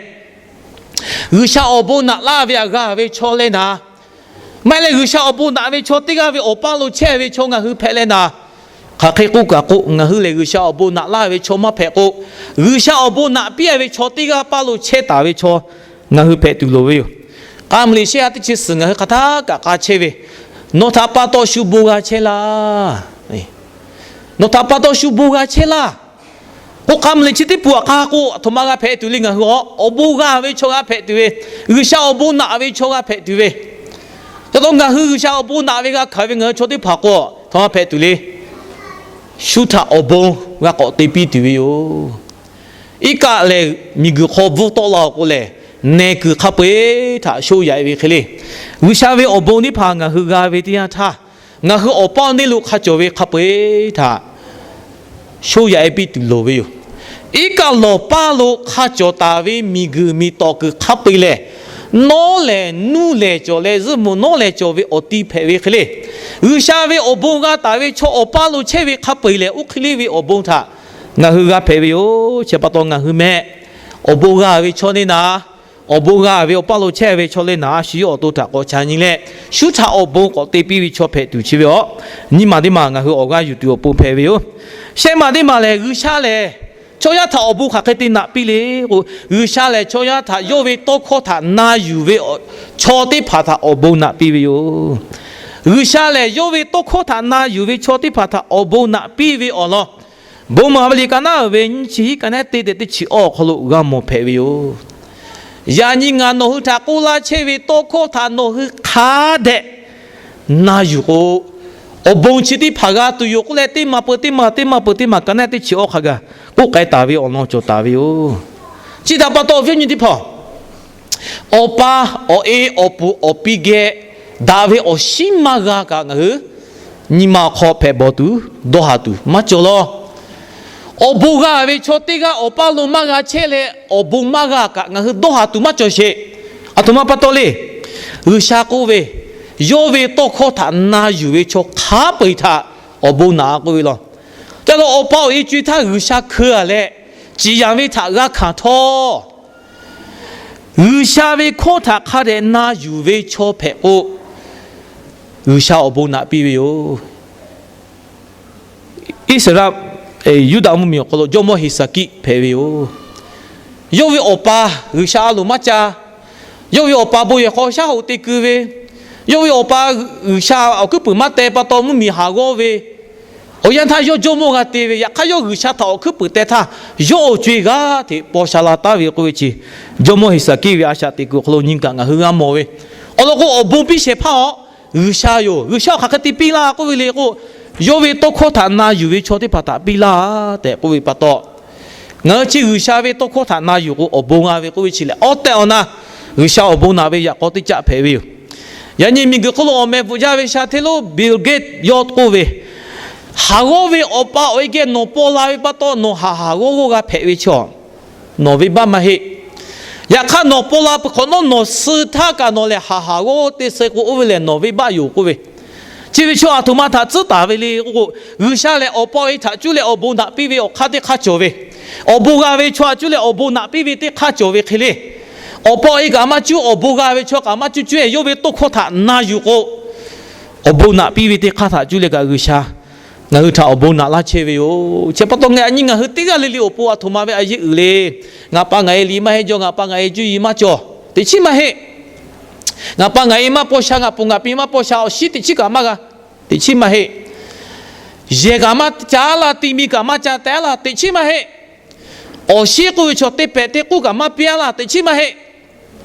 G'uiˬsha awˬ bon naꞈ laˇ ve htaꞈ g'a ve chaw leh naˍ, maˇ heˆ leh G'uiˬsha awˬ bon naꞈ ve chaw teˇ g'aˇ ve awˬ paˇ lo chehˇ ve chaw ngaˬ hui hpehꞈ leh naˍ, hk'aˬ hk'e k'oˆ kaꞈ k'o, ngaˬ hui lehˬ G'uiˬsha awˬ bon naꞈ laˇ ve chaw maˇ hpehꞈ k'o, G'uiˬsha awˬ bon naꞈ piˇ ve chaw teˇ g'aˇ paˇ lo chehˇ taˍ ve chaw ngaˬ hui hpehꞈ tuˬ loˍ ve yoˬ. K'a meuˍ liꞈ shehˆ ha teˇ chi suhˍ ngaˬ hui hk'aˬ htaˇ kaꞈ k'a chehˇ ve, Nawˬ htaꞈ pa taw shu bon g'a chehˇ laˇ. Nawˬ htaꞈ pa taw shu bon g'a chehˇ laˇ. K'o k'a meuˍ liꞈ chi teˇ pawˆ aꞈ k'a k'o, aˬ htoꞈ ma g'a hpehꞈ tuˬ le, ngaˬ hui awˬ bon g'a ve chaw g'a hpehꞈ tuˬ ve, G'uiˬsha awˬ bon naꞈ ve chaw g'a hpehꞈ tuˬ ve, ca taw ngaˬ hui G'uiˬsha awˬ bon naꞈ ve g'a hkanˍ ve ngaˬ hui chaw teˇ hpaˍ k'o, aˬ htoꞈ ma g'a hpehꞈ tuˬ le. Shu htaꞈ awˬ bon g'a k'awꞈ te piˇ tuˬ ve yoˬ. Iˉ kaˆ lehˬ miˬguiˬ hk'aw bvuhˇ tawˆ la-oˬ k'o lehˬ, nehˬ kuiˬ hk'a peu-eˬ htaꞈ shoˆ yaꞈ-e ve hk'e le. G'uiˬsha ve awˬ bon teˇ hpaˍ ngaˬ hui g'a ve teˇ yanˇ htaˇ, ngaˬ hui awˬ paˇ awˬ neˇ lo hk'a cawˬ ve hk'a peu-eˬ htaꞈ shoˆ yaꞈ-e piˇ tuˬ loˍ ve yoˬ. Iˉ kaˆ lawˬ paˇ lo hk'a cawˬ taˍ ve miˬguiˬ miˬ tawˍ kuiˬ hk'a peu-eˬ lehˬ, nawˉ lehˬ nuˇ lehˬ cawˬ leh zuhˆ mvuhˬ nawˉ lehˬ cawˬ ve awˬ ti hpehꞈ ve hk'e le. G'uiˬsha ve awˬ bon g'a taˍ ve chaw awˬ paˇ lo chehˇ ve hk'a peu-eˬ lehˬ, oˇ hk'e le ve awˬ bon htaꞈ ngaˬ hui g'a hpehꞈ ve yoˬ. Chi pa taw ngaˬ hui meh awˬ bon g'a ve chaw le naˍ, awˬ bon g'a ve awˬ paˇ lo chehˇ ve chaw le naˍ, a shu yawˇ awˬ to htaꞈ k'awꞈ ca nyi leh, shu htaꞈ awˬ bon k'awꞈ te piˇ ve chaw hpehꞈ tuˬ chi ve awˬ, nyiˇ maˬ teˇ maˬ ngaˬ hui awˬ g'aˇ yuˬ tuˬ awˬ pon hpehꞈ ve yoˬ. Shehˆ maˬ teˇ maˬ lehˬ, G'uiˬsha lehˬ chaw yaˇ htaꞈ awˬ bon hk'aˬ hk'e te naꞈ piˇ le k'o, G'uiˬsha lehˬ chaw yaˇ htaꞈ yawˇ ve tawˇ hkawˇ htaꞈ na yuˬ ve chaw teˇ hpaˍ htaꞈ awˬ bon naꞈ piˇ ve yoˬ. G'uiˬsha lehˬ yawˇ ve tawˇ hkawˇ htaꞈ na yuˬ ve chaw teˇ hpaˍ htaꞈ awˬ bon naꞈ piˇ ve awˬ lawn, bon maˍ ve liꞈ ka naˉ uiˍ ve nyiˇ chi hiˆ ka naˉ teˇ tehꞈ teˇ chi awˇ awˬ hk'aw lo g'a mawˬ hpehꞈ ve yoˬ. Yaꞈ nyi ngaˬ nawˬ hui htaꞈ k'oˆ laˇ chehˇ ve tawˇ hkawˇ htaꞈ nawˬ hui hk'a dehꞈ na yuˬ k'o, awˬ bon chi teˇ hpaˍ g'a tuˬ yoˬ k'oˆ leh, teˇ maˬ peuˬ teˇ maˬ teˇ maˬ peuˬ teˇ maˬ ka naˉ teˇ chi awˇ hk'a gaˬ k'oˆ k'ai taˍ ve awˬ lawn cawˬ taˍ ve yoˬ. Chi htaꞈ pa taw, awˬ viˉ awˬ nyi teˇ hpaˍ, awˬ pa, awˬ e, awˬ puˍ, awˬ pi geh daꞈ ve awˬ shinˉ maˇ g'a kaꞈ ngaˬ hui nyi ma awˬ hk'aw hpehꞈ bawˬ tuˬ dawˇ haˍ tuˬ maˇ cawˬ law. Awˬ bon g'a ve chaw teˇ g'aˇ awˬ paˇ lo maˇ g'a chehˇ leh, awˬ bon maˇ g'a kaꞈ ngaˬ hui dawˇ haˍ tuˬ maˇ cawˬ sheˍ. Aˬ htoꞈ ma pa taw le. G'uiˬsha k'oˆ ve, yawˇ ve tawˇ hkawˇ htaꞈ na yuˬ ve chaw hk'a peu-eˬ htaꞈ awˬ bon naꞈ k'oˆ ve law. Ca taw awˬ pa awˬ e co-e htaˇ G'uiˬsha hkeu-a leh, ciˍ yanˍ ve htaꞈ g'a hkanˍ htawˇ, G'uiˬsha ve hkawˇ htaꞈ hk'a dehꞈ na yuˬ ve chaw hpehꞈ k'o, G'uiˬsha awˬ bon naꞈ piˇ ve yoˬ. Iˉsaˍreˍlaˆ, Yuˇdaꞈ mvuhˇmiˬ awˬ hk'aw lo jawˇmawˇ Heˍsaˍkiˆ hpehꞈ ve yoˬ. Yawˇ ve awˬ pa G'uiˬsha a loˍ maˇ ca. Yawˇ ve awˬ pa bon yehˬ hk'aw shaˉ hoꞈ te keu ve, yawˇ ve awˬ pa G'uiˬsha awˬ hkuiˉ puiˍ maˇ teh pa taw mvuhˇmiˬ haˍ g'awˇ ve, awˬ yanˇ htaˇ yawˇ jawˇmawˇ g'a te ve, yaꞈ hk'aˇ yawˇ G'uiˬsha htaꞈ awˬ hkuiˉ puiˍ teh htaˇ, yawˇ awˬ co-e g'aˇ hteꞈ paw sha la taˉ ve k'oˆ ve chi, jawˇmawˇ Heˍsaˍkiˆ ve a shaꞈ teꞈ kuiˬ awˬ hk'aw lo nyi kaꞈ ngaˬ hui g'a mawˬ ve. Awˬ lawn k'o, awˬ bon piˇ shehˍ hpaˇ-aˬ, G'uiˬsha yoˬ. G'uiˬsha awˬ hk'aˬ hk'e te piˇ laˇ k'oˆ ve le k'o, yawˇ ve tawˇ hkawˇ htaꞈ na yuˬ ve chaw teˇ hpaˍ htaꞈ piˇ laˇ tehꞈ k'oˆ ve pa taw, ngaˬ hui chi G'uiˬsha ve tawˇ hkawˇ htaꞈ na yuˬ k'o, awˬ bon g'a ve k'oˆ ve chi lehˬ, awˬ tehˬ awˬ na G'uiˬsha awˬ bon naꞈ ve yaꞈ k'aw teˇ caˆ hpehꞈ ve yoˬ. Yaꞈ nyi miˬguiˬ hk'oˆ lo awˬ meh bvuhꞈ jaˇ ve sha hteˇ lonˉ Bill Gates yawˇ k'oˆ ve, haˍ g'awˇ ve awˬ pa awˬ e geh nawˬ paw la ve pa taw, nawˬ haˍ haˍ g'awˇ g'awˇ g'a hpehꞈ ve chaw, nawˬ venˇbaˆ maˇ heˆ. Yaꞈ hk'aˇ, nawˬ paw la peuˬ hk'awꞈ nawˉ nawˬ suh htaˇ kaꞈ nawˬ lehˬ haˍ haˍ g'awˇ g'awˇ te suh k'o, oˇ ve lehˬ nawˬ venˇbaˆ yoˬ k'oˆ ve. Chi ve chaw aˬ htoꞈ ma htaꞈ tcuhˉ taˍ ve le k'o, G'uiˬsha lehˬ awˬ pa awˬ e htaꞈ cuˇ leh awˬ bon naꞈ piˇ ve awˬ hk'aˇ teˇ hk'aˇ cawˬ ve, awˬ bon g'a ve chaw htaꞈ cuˇ leh awˬ bon naꞈ piˇ ve teˇ hk'aˇ cawˬ ve hk'e le. Awˬ pa awˬ e kaꞈ maˇ cuˇ, awˬ bon g'a ve chaw kaꞈ maˇ cuˇ, cuˇ-e yawˇ ve tawˇ hkawˇ htaꞈ na yuˬ k'o, awˬ bon naꞈ piˇ ve teˇ hk'aˇ htaꞈ cuˇ leh kaꞈ G'uiˬsha ngaˬ hui htaꞈ awˬ bon naꞈ laˇ chehˇ ve yoˬ. Chi pa taw ngaˬ nyi ngaˬ hui teˇ g'aˇ le le awˬ pon aˬ htoꞈ ma ve a yeˆ uiˍ le. Ngaˬ pa ngaˬ e liꞈ maˇ heˆ jaw, ngaˬ pa ngaˬ e cuˇ yiˍ maˇ cawˬ, teꞈ chiˉ maˇ heˆ. Ngaˬ pa ngaˬ e maˇ paw sha, ngaˬ ponˬ ngaˬ pi maˇ paw sha, awˬ shinˉ teꞈ chiˉ kaꞈ maˇ g'a, teꞈ chiˉ maˇ heˆ. Yehˬ kaꞈ maˇ ca laˇ, ti mi kaꞈ maˇ ca teh laˇ, teꞈ chiˉ maˇ heˆ. Awˬ shinˉ k'oˆ ve chaw teˇ pehꞈ teˇ k'oˆ kaꞈ maˇ piˇ laˇ, teꞈ chiˉ maˇ heˆ.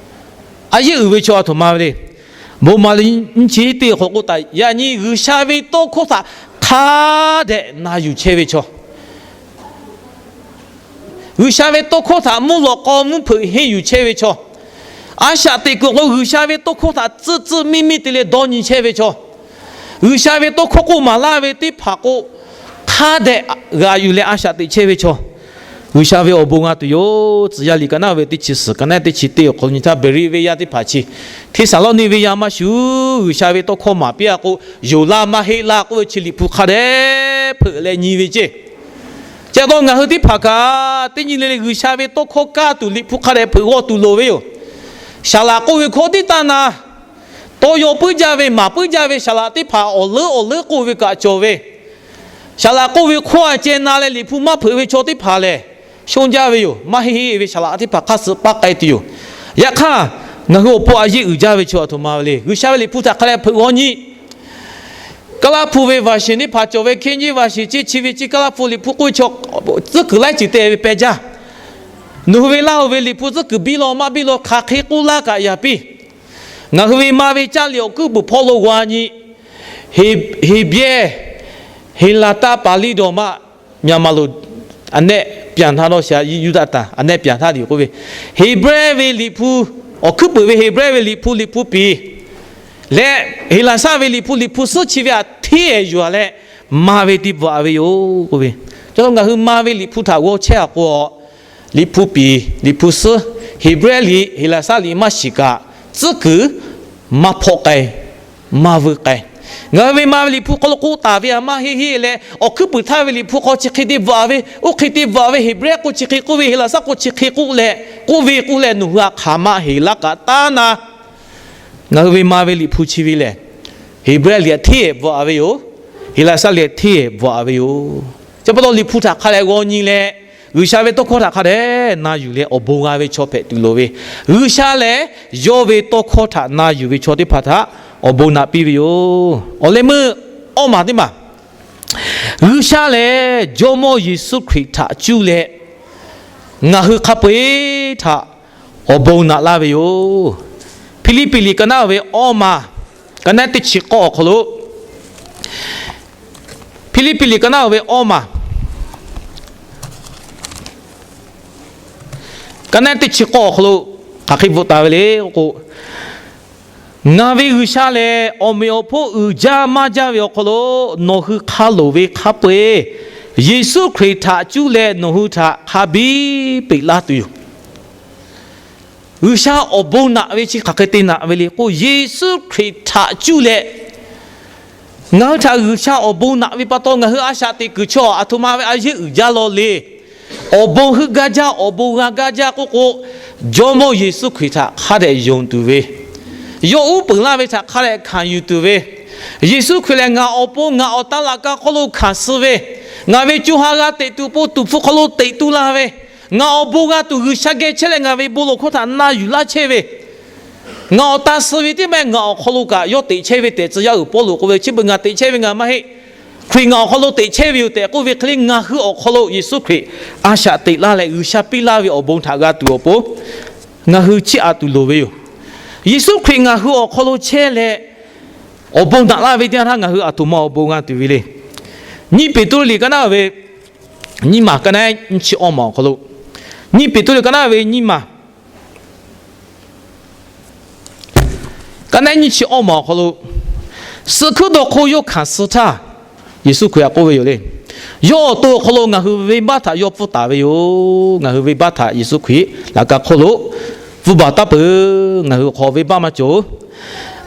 A yeˆ uiˍ ve chaw aˬ htoꞈ ma ve le. Bon maˍ le nyi chi teˇ hk'awꞈ k'oˆ taˍ, yaꞈ nyi G'uiˬsha ve tawˇ hkawˇ htaꞈ hk'a dehꞈ na yuˬ chehˇ ve chaw, G'uiˬsha ve tawˇ hkawˇ htaꞈ mvuhˇ lawꞈ k'aw mvuhˇ hpeuꞈ henˇ yuˬ chehˇ ve chaw, a shaꞈ teꞈ kuiˬ awˬ hk'aw lo G'uiˬsha ve tawˇ hkawˇ htaꞈ tcuhˆ tcuhˆ miˇ miˇ te leh dawˇ nyi chehˇ ve chaw, G'uiˬsha ve tawˇ hkawˇ k'oˆ maˍ laˇ ve teˇ hpaˍ k'o, hk'a dehꞈ g'aꞈ yuˬ leh a shaꞈ teꞈ chehˇ ve chaw, G'uiˬsha ve awˬ bon g'a tuˬ yoˬ. Tcuh yaˇ liꞈ ka naˉ ve teˇ chi suhˍ ka naˉ teˇ chi teˇ awˬ hk'aw lo nyi htaˇ, Beˍriˆ venˇ yaˇ teˇ hpaˍ chi Hteˇsaˍlawˇniˆ venˇ yaˇ maˇ shuˍ, G'uiˬsha ve tawˇ hkawˇ maˍ piˇ-a k'o, yonˍ laˇ maˇ heˆ laˇ k'oˆ ve chi Liꞈ hpu hk'a dehꞈ hpeuꞈ leh nyi ve ceˇ. Chi pa taw ngaˬ hui teˇ hpaˍ kaꞈ teˇ nyi le le G'uiˬsha ve tawˇ hkawˇ kaˇ tuˬ Liꞈ hpu hk'a dehꞈ hpeuꞈ g'aw tuˬ loˍ ve yoˬ. Saˍ laꞈ k'oˆ ve hkawˇ tiˉ taˇ na, tawˇ yaw puiˉ jaˇ ve maˍ puiˉ jaˇ ve saˍ laꞈ teˇ hpaˍ awˬ leuˉ awˬ leuˉ k'oˆ ve kaꞈ cawˬ ve, saˍ laꞈ k'oˆ ve hkawˇ a ceh na leh Liꞈ hpu maˇ hpeuꞈ ve chaw teˇ hpaˍ lehˬ, shonˇ jaˇ ve yoˬ. Maˇ heˆ heˆ ve saˍ laꞈ teˇ hpaˍ hk'aˇ suh paˇ k'ai tuˬ yoˬ. Yaꞈ hk'aˇ, ngaˬ hui awˬ pon a yeˆ uiˍ jaˇ ve chaw aˬ htoꞈ ma ve le. G'uiˬsha ve Liꞈ hpu htaꞈ hk'a dehꞈ hpeuꞈ g'aw nyi. Kaˇlaˇ hpu ve vaˍ sheˍ teˇ hpaˍ cawˬ ve, hkehˇ nyiˇ vaˍ sheˍ ceˇ chi ve ceˇ Kaˇlaˇ hpu Liꞈ hpu k'oˆ ve chaw tcuhˉ kuiˬ laiˉ ceuˬ te ve peh jaˇ. Nawˬ hui ve laˇ hui ve Liꞈ hpu tcuhˉ kuiˬ biˇ law maˇ biˇ law hk'aˬ hk'e k'oˆ laˇ kaꞈ yaˍ piˇ. Ngaˬ hui ve ma ve caˇ liꞈ awˬ kuiˉ puiˍ hpawˇ lo g'a nyi. Heˍbrehˇ, Heˍlaˍtaˆ, Paˍliˇ dawˬ maˇ, Myanmar lo a nehˆ pyanˬ htaˇ dawˇ sha Yuˇdaꞈtanˍ a nehˆ pyanˬ htaˇ liꞈ k'oˆ ve, Heˍbrehˇ ve Liꞈ hpu, awˬ hkuiˉ puiˍ ve Heˍbrehˇ ve Liꞈ hpu Liꞈ hpu piˍ leh, Heˍlaˍsaˆ ve Liꞈ hpu Liꞈ hpu suhˉ chi ve htaꞈ hteˇ-ehˍ yuˬ-a leh, ma ve te bvuhꞈ-a ve yoˬ k'oˆ ve. Ca taw ngaˬ hui ma ve Liꞈ hpu htaꞈ g'aw chehˇ-a k'o, Liꞈ hpu piˍ Liꞈ hpu suhˉ, Heˍbrehˇ liꞈ Heˍlaˍsaˆ liꞈ maˇ shiˍ kaꞈ, tcuhˉ kuiˬ maˇ hpawˆ k'ai, maˇ vuiˇ k'ai. Ngaˬ hui ve ma ve Liꞈ hpu hk'aw lo k'oˆ taˍ ve a maˇ heˆ heˆ leh, awˬ hkuiˉ puiˍ htaˇ ve Liꞈ hpu hk'aw chi hk'e te bvuhꞈ-a ve, oˇ hk'e te bvuhꞈ-a ve, Heˍbrehˇ k'o chi hk'e k'oˆ ve, Heˍlaˍsaˆ k'o chi hk'e k'oˆ leh, k'oˆ ve k'oˆ leh nawˬ hui htaꞈ hk'aˬ ma heˍ laˇ kaꞈ taˉ na. Ngaˬ hui ve ma ve Liꞈ hpu chi ve lehˬ, Heˍbrehˇ liꞈ hteˇ-ehˍ bvuhꞈ-a ve yoˬ. Heˍlaˍsaˆ liꞈ hteˇ-ehˍ bvuhꞈ-a ve yoˬ. Chi pa taw Liꞈ hpu htaꞈ hk'a dehꞈ g'aw nyi leh, G'uiˬsha ve tawˇ hkawˇ htaꞈ hk'a dehꞈ na yuˬ leh awˬ bon g'a ve chaw hpehꞈ tuˬ loˍ ve, G'uiˬsha lehˬ yawˇ ve tawˇ hkawˇ htaꞈ na yuˬ ve chaw teˇ hpaˍ htaꞈ awˬ bon naꞈ piˇ ve yoˬ. Awˬ leh meuˇ awˇ maˬ teˇ maˬ, G'uiˬsha lehˬ Jawˇmawˇ Yeˍsuˆ Hkriꞈ htaꞈ cuˇ leh ngaˬ hui hk'a peu-e htaꞈ awˬ bon naꞈ laˇ ve yoˬ. Hpiˇliˇpiˆ liꞈ ka naˉ-oˬ ve awˇ maˬ, ka naˉ teˇ chi k'awˇ awˬ hk'aw lo, Hpiˇliˇpiˆ liꞈ ka naˉ-oˬ ve awˇ maˬ, ka naˉ teˇ chi k'awˇ awˬ hk'aw lo hk'aˬ hk'e bvuhꞈ taˍ ve le k'o, Ngaˬ ve G'uiˬsha lehˬ, awˬ meꞈ awˬ hponˇ uiˍ jaˇ maˇ jaˇ ve awˬ hk'aw lo nawˬ hui hk'a loˍ ve hk'a peu-eˬ Yeˍsuˆ Hkriꞈ htaꞈ cuˇ leh nawˬ hui htaꞈ hk'a biˇ peꞈ laˇ tuˬ yoˬ. G'uiˬsha awˬ bon naꞈ ve chi hk'aˬ hk'e te naꞈ ve le k'o, Yeˍsuˆ Hkriꞈ htaꞈ cuˇ leh ngaˬ hui htaꞈ G'uiˬsha awˬ bon naꞈ ve pa taw, ngaˬ hui a shaꞈ teꞈ kuiˬ chaw aˬ htoꞈ ma ve a yeˇ uiˍ jaˇ law le. Awˬ bon heuˆ gaˇ jaˇ, awˬ bon g'a gaˇ jaˇ k'oˆ k'o, Jawˇmawˇ Yeˍsuˆ Hkriꞈ htaꞈ hk'a dehꞈ yonˍ tuˬ ve, yawˇ uˉ peunˍ laˇ ve htaꞈ hk'a dehꞈ hkanˍ yuˬ tuˬ ve, Yeˍsuˆ Hkriꞈ lehˬ ngaˬ awˬ pon ngaˬ awˬ tan laꞈ ka hk'aw lo hkanˍ suh ve, ngaˬ ve co ha g'a teꞈ tuˬ po tuˍ hpfuh hk'aw lo teꞈ tu la ve, ngaˬ awˬ bon g'a tuˬ G'uiˬsha geh chehˇ leh ngaˬ ve bon lawˬ hkawˇ htaꞈ na yuˬ laˇ chehˇ ve, ngaˬ awˬ tan suh ve teˇ maˇ ngaˬ awˬ hk'aw lo kaꞈ yawˇ teꞈ chehˇ ve tehꞈ tcuh yaˇ uiˍ Pawˇluꞈ k'oˆ ve, chi beuꞈ ngaˬ teꞈ chehˇ ve ngaˬ maˇ heˆ. Hkriꞈ ngaˬ awˬ hk'aw lo teꞈ chehˇ ve yoˬ tehꞈ k'oˆ ve hk'e le, ngaˬ hui awˬ hk'aw lo Yeˍsuˆ Hkriꞈ a shaꞈ teꞈ laˇ leh G'uiˬsha piˇ laˇ ve awˬ bon htaꞈ g'a tuˬ awˬ pon ngaˬ hui chiˇ aꞈ tuˬ loˍ ve yoˬ. Yeˍsuˆ Hkriꞈ ngaˬ hui awˬ hk'aw lo chehˇ leh awˬ bon naꞈ laˇ ve teˇ yanˇ htaˇ ngaˬ hui aˬ htoꞈ ma awˬ bon g'a tuˬ ve le. Nyiˇ Peˍtruˆ liꞈ ka naˉ ve nyiˇ maˬ ka naˉ nyiˇ chi awˇ maˬ awˬ hk'aw lo, Nyiˇ Peˍtruˆ liꞈ ka naˉ ve nyiˇ maˬ ka naˉ nyiˇ chi awˇ maˬ awˬ hk'aw lo, suh hkuiˉ dawˇ hk'oˆ yawˇ hkanˍ suh htaˇ, Yeˍsuˆ Hkriꞈ htaꞈ k'oˆ ve yoˬ le. Yawˇ awˬ to awˬ hk'aw lo ngaˬ hui venˇbaˆ htaꞈ yawˇ pfuhˇ taˍ ve yoˬ. Ngaˬ hui venˇbaˆ htaꞈ Yeˍsuˆ Hkriꞈ laꞈ ka hk'oˆ lo pfuhˇ baˬ taˉ peuˬ. Ngaˬ hui awˬ hk'aw venˇbaˆ maˇ cawˬ.